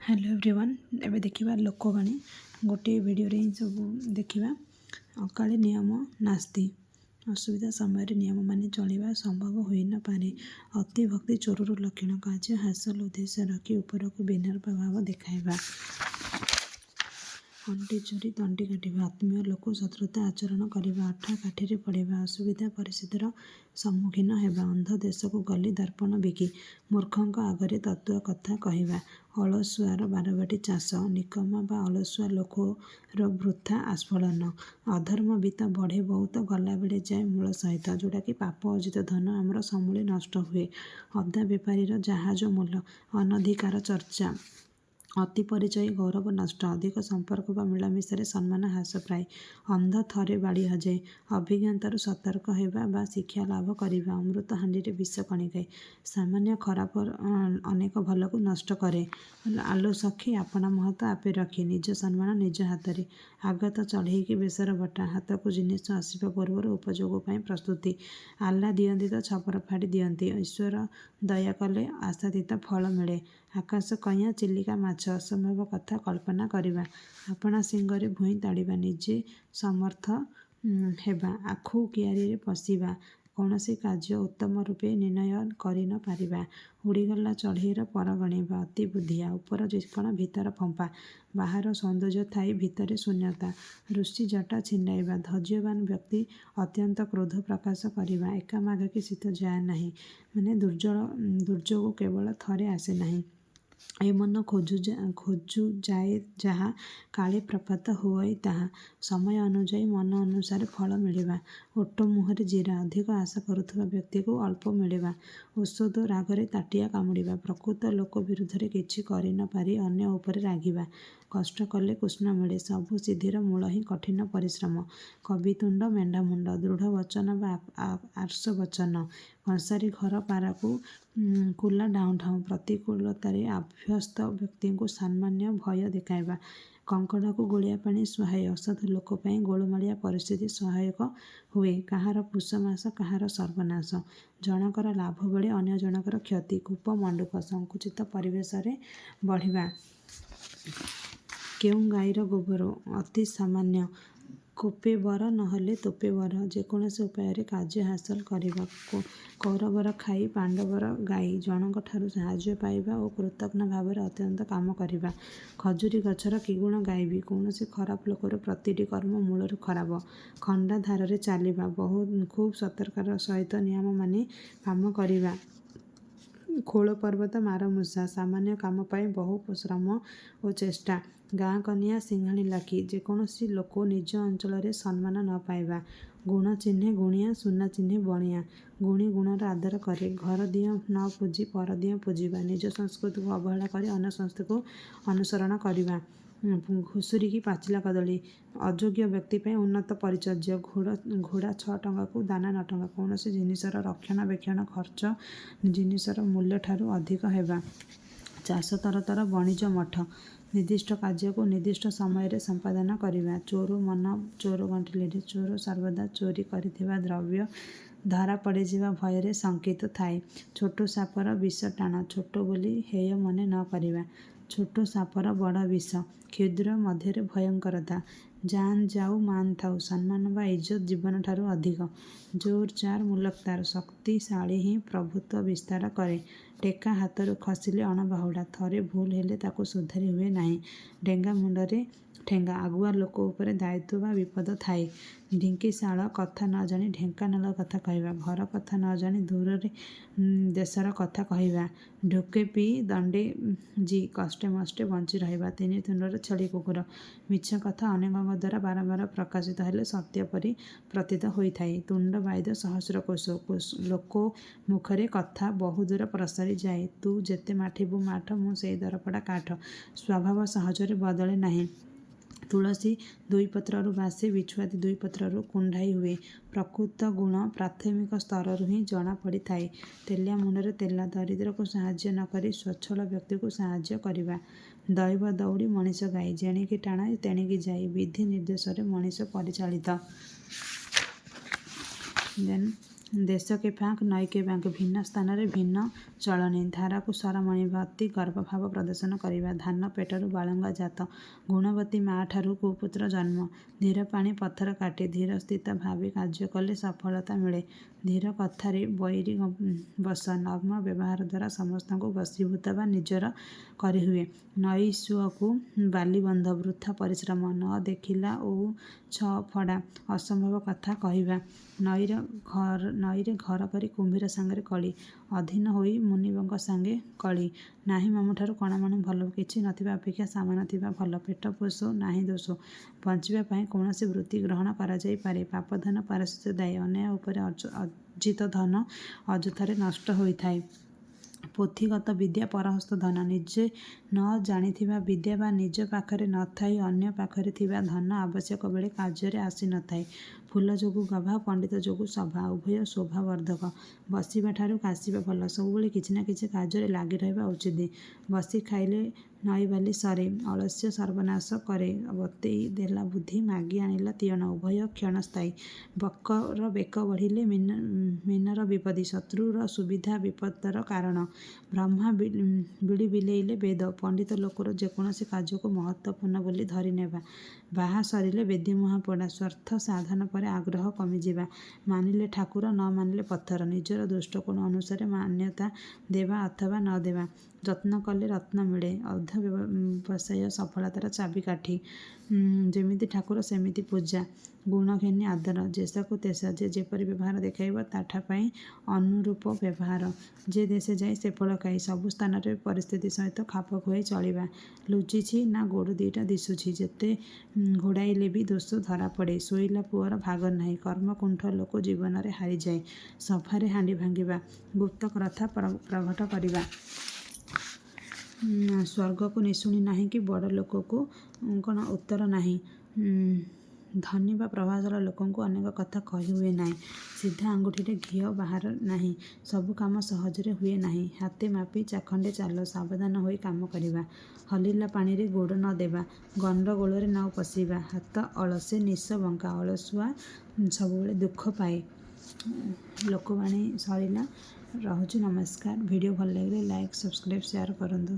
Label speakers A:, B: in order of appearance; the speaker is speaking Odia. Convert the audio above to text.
A: ହ୍ୟାଲୋ ଏଭ୍ରିୱାନ୍, ଏବେ ଦେଖିବା ଲୋକବାଣୀ। ଗୋଟିଏ ଭିଡ଼ିଓରେ ହିଁ ସବୁ ଦେଖିବା। ଅକାଳେ ନିୟମ ନାସ୍ତି। ଅସୁବିଧା ସମୟରେ ନିୟମ ମାନି ଚଳିବା ସମ୍ଭବ ହୋଇନପାରେ। ଅତି ଭକ୍ତି ଚୋରର ଲକ୍ଷଣ। କାର୍ଯ୍ୟ ହାସଲ ଉଦ୍ଦେଶ୍ୟ ରଖି ଉପରକୁ ବିନମ୍ର ଭାବ ଦେଖାଇବା। ଅଣ୍ଟି ଛୁରୀ ତଣ୍ଟି କାଟିବା। ଆତ୍ମୀୟ ଲୋକ ଶତ୍ରୁତା ଆଚରଣ କରିବା। ଅଠା କାଠିରେ ପଡ଼ିବା। ଅସୁବିଧା ପରିସ୍ଥିତିର ସମ୍ମୁଖୀନ ହେବା। ଅନ୍ଧ ଦେଶକୁ ଗଲି ଦର୍ପଣ ବିକି। ମୂର୍ଖଙ୍କ ଆଗରେ ତତ୍ତ୍ୱ କଥା କହିବା। ଅଳସୁଆର ବାରବାଟୀ ଚାଷ। ନିକମା ବା ଅଳସୁଆ ଲୋକର ବୃଥା ଆସ୍ଫାଳନ। ଅଧର୍ମ ବିତ୍ତ ବଢ଼େ ବହୁତ, ଗଲାବେଳେ ଯାଏ ମୂଳ ସହିତ। ଯେଉଁଟାକି ପାପ ଅର୍ଜିତ ଧନ ଆମର ସମୂଳେ ନଷ୍ଟ ହୁଏ। ଅଦା ବେପାରୀର ଜାହାଜ ମୂଲ। ଅନଧିକାର ଚର୍ଚ୍ଚା। ଅତି ପରିଚୟେ ଗୌରବ ନଷ୍ଟ। ଅଧିକ ସମ୍ପର୍କ ବା ମିଳାମିଶାରେ ସମ୍ମାନ ହ୍ରାସ ପାଏ। ଅନ୍ଧ ଥରେ ବାଡ଼ି ହଜାଏ। ଅଭିଜ୍ଞତାରୁ ସତର୍କ ହେବା ବା ଶିକ୍ଷା ଲାଭ କରିବା। ଅମୃତ ହାଣ୍ଡିରେ ବିଷ କଣିକାଏ। ସାମାନ୍ୟ ଖରାପ ଅନେକ ଭଲକୁ ନଷ୍ଟ କରେ। ଆଲୋ ସଖୀ, ଆପଣା ମହତ ଆପେ ରଖି। ନିଜ ସମ୍ମାନ ନିଜ ହାତରେ। ଆଗତ ଚଢ଼େଇକି ବେସର ବଟା। ହାତକୁ ଜିନିଷ ଆସିବା ପୂର୍ବରୁ ଉପଯୋଗ ପାଇଁ ପ୍ରସ୍ତୁତି। ଆଲ୍ଲା ଦିଅନ୍ତି ତ ଛପର ଫାଡ଼ି ଦିଅନ୍ତି। ଈଶ୍ୱର ଦୟା କଲେ ଆଶାତୀତ ଫଳ ମିଳେ। ଆକାଶ କଇଁଆ ଚିଲିକା ମାଛ। ଅସମ୍ଭବ କଥା କଳ୍ପନା କରିବା। ଆପଣା ଶିଙ୍ଗରେ ଭୂଇଁ ତାଡ଼ିବା। ନିଜେ ସମର୍ଥ ହେବା। ଆଖୁ କିଆରିରେ ପଶିବା। କୌଣସି କାର୍ଯ୍ୟ ଉତ୍ତମ ରୂପେ ନିର୍ଣ୍ଣୟ କରି ନ ପାରିବା। ଉଡ଼ିଗଲା ଚଢ଼େଇର ପର ଗଣିବା। ଅତି ବୁଦ୍ଧିଆ। ଉପର ଚିକ୍କଣ ଭିତର ଫମ୍ପା। ବାହାର ସୌନ୍ଦର୍ଯ୍ୟ ଥାଇ ଭିତରେ ଶୂନ୍ୟତା। ଋଷି ଜଟା ଛିଣ୍ଡାଇବା। ଧୈର୍ଯ୍ୟବାନ ବ୍ୟକ୍ତି ଅତ୍ୟନ୍ତ କ୍ରୋଧ ପ୍ରକାଶ କରିବା। ଏକା ମାଘକେ ଶୀତ ଯାଏ ନାହିଁ, ମାନେ ଦୁର୍ଯୋଗ କେବଳ ଥରେ ଆସେ ନାହିଁ। ଏ ମନ ଖୋଜୁ ଯାଏ ଯାହା, କାଳେ ପ୍ରାପ୍ତ ହୁଅଇ ତାହା। ସମୟ ଅନୁଯାୟୀ ମନ ଅନୁସାରେ ଫଳ ମିଳିବା। ଓଟ ମୁହଁରେ ଜୀରା। ଅଧିକ ଆଶା କରୁଥିବା ବ୍ୟକ୍ତିକୁ ଅଳ୍ପ ମିଳିବା। ଔଷଧ ରାଗରେ ତାଟିଆ କାମୁଡ଼ିବା। ପ୍ରକୃତ ଲୋକ ବିରୁଦ୍ଧରେ କିଛି କରି ନ ପାରି ଅନ୍ୟ ଉପରେ ରାଗିବା। କଷ୍ଟ କଲେ କୃଷ୍ଣ ମିଳେ। ସବୁ ସିଦ୍ଧିର ମୂଳ ହିଁ କଠିନ ପରିଶ୍ରମ। କବି ତୁଣ୍ଡ ମେଣ୍ଢା ମୁଣ୍ଡ। ଦୃଢ଼ ବଚନ ବା ଆର୍ଷ ବଚନ। କଂସାରି ଘର ପାରାକୁ କୁଲା ଢାଉଁ ଢାଉଁ। ପ୍ରତିକୂଳତାରେ ଅଭ୍ୟସ୍ତ ବ୍ୟକ୍ତିଙ୍କୁ ସାମାନ୍ୟ ଭୟ ଦେଖାଇବା। କଙ୍କଡ଼ାକୁ ଗୋଳିଆ ପାଣି ସୁହାଏ। ଅସାଧୁ ଲୋକ ପାଇଁ ଗୋଳମାଳିଆ ପରିସ୍ଥିତି ସହାୟକ ହୁଏ। କାହାର ପୁଷ ମାସ କାହାର ସର୍ବନାଶ। ଜଣକର ଲାଭ ବେଳେ ଅନ୍ୟ ଜଣକର କ୍ଷତି। କୂପ ମଣ୍ଡୂକ। ସଂକୁଚିତ ପରିବେଶରେ ବଢ଼ିବା। କେଉଁ ଗାଈର ଗୋବର। ଅତି ସାମାନ୍ୟ। କୋପେ ବର ନ ହେଲେ ତୋପେ ବର। ଯେକୌଣସି ଉପାୟରେ କାର୍ଯ୍ୟ ହାସଲ କରିବା। କୌରବର ଖାଇ ପାଣ୍ଡବର ଗାଇ। ଜଣକଠାରୁ ସାହାଯ୍ୟ ପାଇବା ଓ କୃତଘ୍ନ ଭାବରେ ଅତ୍ୟନ୍ତ କାମ କରିବା। ଖଜୁରୀ ଗଛର କି ଗୁଣ ଗାଇବି। କୌଣସି ଖରାପ ଲୋକର ପ୍ରତିଟି କର୍ମ ମୂଳରୁ ଖରାପ। ଖଣ୍ଡା ଧାରରେ ଚାଲିବା। ଖୁବ୍ ସତର୍କତାର ସହିତ ନିୟମ ମାନି କାମ କରିବା। ଖୋଳ ପର୍ବତ ମାର ମୂଷା। ସାମାନ୍ୟ କାମ ପାଇଁ ବହୁ ଶ୍ରମ ଓ ଚେଷ୍ଟା। ଗାଁ କନିଆ ସିଂଘାଣି ଲାଖି। ଯେକୌଣସି ଲୋକ ନିଜ ଅଞ୍ଚଳରେ ସମ୍ମାନ ନ ପାଇବା। ଗୁଣ ଚିହ୍ନେ ଗୁଣିଆ, ସୁନା ଚିହ୍ନେ ବଣିଆ। ଗୁଣୀ ଗୁଣର ଆଦର କରେ। ଘର ଦିଅଁ ନ ପୂଜି ପର ଦିଅଁ ପୂଜିବା। ନିଜ ସଂସ୍କୃତିକୁ ଅବହେଳା କରି ଅନ୍ୟ ସଂସ୍କୃତିକୁ ଅନୁସରଣ କରିବା। ଘୁଷୁରିକି ପାଚିଲା କଦଳୀ। ଅଯୋଗ୍ୟ ବ୍ୟକ୍ତି ପାଇଁ ଉନ୍ନତ ପରିଚର୍ଯ୍ୟା। ଘୋଡ଼ା 6 ଟଙ୍କାକୁ ଦାନା 9 ଟଙ୍କା। କୌଣସି ଜିନିଷର ରକ୍ଷଣାବେକ୍ଷଣ ଖର୍ଚ୍ଚ ଜିନିଷର ମୂଲ୍ୟଠାରୁ ଅଧିକ ହେବା। ଚାଷ ତରତର ବଣିଜ ମଠ। ନିର୍ଦ୍ଦିଷ୍ଟ କାର୍ଯ୍ୟକୁ ନିର୍ଦ୍ଦିଷ୍ଟ ସମୟରେ ସମ୍ପାଦନ କରିବା। ଚୋର ମନ ଚୋର ଗଣ୍ଠିଲିରେ। ଚୋର ସର୍ବଦା ଚୋରି କରିଥିବା ଦ୍ରବ୍ୟ ଧରା ପଡ଼ିଯିବା ଭୟରେ ଶଙ୍କିତ ଥାଏ। ଛୋଟ ସାପର ବିଷ ଟାଣ। ଛୋଟ ବୋଲି ହେୟ ମନେ ନ କରିବା। ଛୋଟ ସାପର ବଡ଼ ବିଷ। କ୍ଷୁଦ୍ର ମଧ୍ୟରେ ଭୟଙ୍କରତା। ଜାନ୍ ଯାଉ ମାନ ଥାଉ। ସମ୍ମାନ ବା ଇଜ୍ଜତ ଜୀବନଠାରୁ ଅଧିକ। ଜୋର ଯାର ମୁଲକ ତାର। ଶକ୍ତିଶାଳୀ ହିଁ ପ୍ରଭୁତ୍ୱ ବିସ୍ତାର କରେ। ଟେକା ହାତରୁ ଖସିଲେ ଅଣବାହୁଡ଼ା। ଥରେ ଭୁଲ ହେଲେ ତାକୁ ସୁଧାରି ହୁଏ ନାହିଁ। ଡେଙ୍ଗା ମୁଣ୍ଡରେ ଠେଙ୍ଗା। ଆଗୁଆ ଲୋକ ଉପରେ ଦାୟିତ୍ୱ ବା ବିପଦ ଥାଏ। ଢିଙ୍କିଶାଳ କଥା ନ ଜାଣି ଢେଙ୍କାନାଳ କଥା କହିବା। ଘର କଥା ନ ଜାଣି ଦୂରରେ ଦେଶର କଥା କହିବା। ଢୋକେ ପି ଦଣ୍ଡେ ଜୀ। କଷ୍ଟେ ମଷ୍ଟେ ବଞ୍ଚି ରହିବା। ତିନି ତୁଣ୍ଡର ଛେଳି କୁକୁର। ମିଛ କଥା ଅନେକଙ୍କ ଦ୍ୱାରା ବାରମ୍ବାର ପ୍ରକାଶିତ ହେଲେ ସତ୍ୟ ପରି ପ୍ରତୀତ ହୋଇଥାଏ। ତୁଣ୍ଡ ବାଇଦ ସହସ୍ର କୋଶ। ଲୋକ ମୁଖରେ କଥା ବହୁଦୂର ପ୍ରସରି ଯାଏ। ତୁ ଯେତେ ମାଠିବୁ ମାଠ, ମୁଁ ସେଇ ଦରପୋଡ଼ା କାଠ। ସ୍ୱଭାବ ସହଜରେ ବଦଳେ ନାହିଁ। ତୁଳସୀ ଦୁଇ ପତ୍ରରୁ ବାସେ, ବିଛୁଆତି ଦୁଇ ପତ୍ରରୁ କୁଣ୍ଢାଇ ହୁଏ। ପ୍ରକୃତ ଗୁଣ ପ୍ରାଥମିକ ସ୍ତରରୁ ହିଁ ଜଣା ପଡ଼ିଥାଏ। ତେଲିଆ ମୁଣ୍ଡରେ ତେଲ। ଦରିଦ୍ରକୁ ସାହାଯ୍ୟ ନ କରି ସ୍ୱଚ୍ଛଳ ବ୍ୟକ୍ତିକୁ ସାହାଯ୍ୟ କରିବା। ଦଇବ ଦଉଡ଼ି ମଣିଷ ଗାଈ। ଯେଣିକି ଟାଣ ତେଣିକି ଯାଇ। ବିଧି ନିର୍ଦ୍ଦେଶରେ ମଣିଷ ପରିଚାଳିତ। ଦେନ୍ ଦେଶକେ ଫାଙ୍କ ନଈକେ ବାଙ୍କ। ଭିନ୍ନ ସ୍ଥାନରେ ଭିନ୍ନ ଚଳଣି। ଧାରାକୁ ସର ମଣିବା। ଅତି ଗର୍ବଭାବ ପ୍ରଦର୍ଶନ କରିବା। ଧାନ ପେଟରୁ ବାଳୁଙ୍ଗା ଜାତ। ଗୁଣବତୀ ମା'ଠାରୁ କୁପୁତ୍ର ଜନ୍ମ। ଧୀର ପାଣି ପଥର କାଟେ। ଧୀର ସ୍ଥିର ଭାବି କାର୍ଯ୍ୟ କଲେ ସଫଳତା ମିଳେ। ଧୀର କଥାରେ ବୈରୀ ବଶ। ନମ୍ର ବ୍ୟବହାରଦ୍ୱାରା ସମସ୍ତଙ୍କୁ ବଶୀଭୂତ ବା ନିଜର କରିହୁଏ। ନଈ ସୁଅକୁ ବାଲିବନ୍ଧ। ବୃଥା ପରିଶ୍ରମ। ନ ଦେଖିଲା ଓଉ ଛଅଫଡ଼ା। ଅସମ୍ଭବ କଥା କହିବା। ନଈରେ ଘର କରି କୁମ୍ଭୀର ସାଙ୍ଗରେ କଳି। ଅଧୀନ ହୋଇ ମୁନିବଙ୍କ ସାଙ୍ଗେ କଳି। ନାହିଁ ମାମୁଁଠାରୁ କଣା ମାମୁଁ ଭଲ। କିଛି ନ ଥିବା ଅପେକ୍ଷା ସାମାନ୍ୟ ଥିବା ଭଲ। ପେଟ ପୋଷୋ ନାହିଁ ଦୋଷ। ବଞ୍ଚିବା ପାଇଁ କୌଣସି ବୃତ୍ତି ଗ୍ରହଣ କରାଯାଇପାରେ। ପାପଧନ ପ୍ରାୟଶ୍ଚିତ୍ତ ଦାୟୀ। ଅନ୍ୟାୟ ଉପାୟରେ ଅର୍ଜିତ ଧନ ଅଯଥାରେ ନଷ୍ଟ ହୋଇଥାଏ। ପୋଥିଗତ ବିଦ୍ୟା ପରହସ୍ତ ଧନ। ନିଜେ ନ ଜାଣିଥିବା ବିଦ୍ୟା ବା ନିଜ ପାଖରେ ନ ଥାଇ ଅନ୍ୟ ପାଖରେ ଥିବା ଧନ ଆବଶ୍ୟକ ବେଳେ କାର୍ଯ୍ୟରେ ଆସି ନ ଥାଏ। ଫୁଲ ଯୋଗୁଁ ଗଭା, ପଣ୍ଡିତ ଯୋଗୁଁ ସଭା। ଉଭୟ ଶୋଭାବର୍ଦ୍ଧକ। ବସିବାଠାରୁ କାଶିବା ଭଲ। ସବୁବେଳେ କିଛି ନା କିଛି କାର୍ଯ୍ୟରେ ଲାଗି ରହିବା ଉଚିତ। ବସି ଖାଇଲେ ନଈବାଲି ସରେ। ଅଳସ୍ୟ ସର୍ବନାଶ କରେ। ବତେଇ ଦେଲା ବୁଦ୍ଧି, ମାଗି ଆଣିଲା ତିଅଣ। ଉଭୟ କ୍ଷଣସ୍ଥାୟୀ। ବକର ବେକ ବଢ଼ିଲେ ମୀନର ବିପତ୍ତି। ଶତ୍ରୁର ସୁବିଧା ବିପଦର କାରଣ। ବ୍ରହ୍ମା ବିଳିବିଲେଇଲେ ବେଦ। ପଣ୍ଡିତ ଲୋକର ଯେକୌଣସି କାର୍ଯ୍ୟକୁ ମହତ୍ତ୍ୱପୂର୍ଣ୍ଣ ବୋଲି ଧରିନେବା। ବାହା ସରିଲେ ବେଦୀମୁହାଁ ପୋଡ଼ା। ସ୍ୱାର୍ଥ ସାଧନ ପରେ ଆଗ୍ରହ କମିଯିବା। ମାନିଲେ ଠାକୁର, ନ ମାନିଲେ ପଥର। ନିଜର ଦୃଷ୍ଟିକୋଣ ଅନୁସାରେ ମାନ୍ୟତା ଦେବା ଅଥବା ନ ଦେବା। ଯତ୍ନ କଲେ ରତ୍ନ ମିଳେ। ଅଧ୍ୟବସାୟ ସଫଳତାର ଚାବିକାଠି। ଯେମିତି ଠାକୁର ସେମିତି ପୂଜା। ଗୁଣ ଘେନି ଆଦର। ଯେସାକୁ ତେସା। ଯେ ଯେପରି ବ୍ୟବହାର ଦେଖାଇବ, ତାଠାପାଇଁ ଅନୁରୂପ ବ୍ୟବହାର। ଯେ ଦେଶେ ଯାଇ ସେ ଫଳ ଖାଇ। ସବୁ ସ୍ଥାନରେ ପରିସ୍ଥିତି ସହିତ ଖାପଖୁଆଇ ଚଳିବା। ଲୁଚିଛି ନା ଗୋଡ଼ ଦିଇଟା ଦିଶୁଛି। ଯେତେ ଘୋଡ଼ାଇଲେ ବି ଦୋଷ ଧରାପଡ଼େ। ଶୋଇଲା ପୁଅର ଭାଗ ନାହିଁ। କର୍ମକୁଣ୍ଠ ଲୋକ ଜୀବନରେ ହାରିଯାଏ। ସଭାରେ ହାଣ୍ଡି ଭାଙ୍ଗିବା। ଗୁପ୍ତ କଥା ପ୍ରଘଟ କରିବା। ସ୍ୱର୍ଗକୁ ନିଶୁଣି ନାହିଁ କି ବଡ଼ ଲୋକକୁ ଉତ୍ତର ନାହିଁ। ଧନୀ ବା ପ୍ରଭାବଶାଳୀ ଲୋକଙ୍କୁ ଅନେକ କଥା କହିହୁଏ ନାହିଁ। ସିଧା ଆଙ୍ଗୁଠିରେ ଘିଅ ବାହାରେ ନାହିଁ। ସବୁ କାମ ସହଜରେ ହୁଏ ନାହିଁ। ହାତେ ମାପି ଚାଖଣ୍ଡେ ଚାଲ। ସାବଧାନ ହୋଇ କାମ କରିବା। ହଲିଲା ପାଣିରେ ଗୋଡ଼ ନ ଦେବା। ଗଣ୍ଡଗୋଳରେ ନ ପଶିବା। ହାତ ଅଳସେ ନିଶ ବଙ୍କା। ଅଳସୁଆ ସବୁବେଳେ ଦୁଃଖ ପାଏ। ଲୋକବାଣୀ ସରିଲା। ରହୁଛି, ନମସ୍କାର। ଭିଡ଼ିଓ ଭଲ ଲାଗିଲେ ଲାଇକ୍, ସବସ୍କ୍ରାଇବ୍, ସେୟାର କରନ୍ତୁ।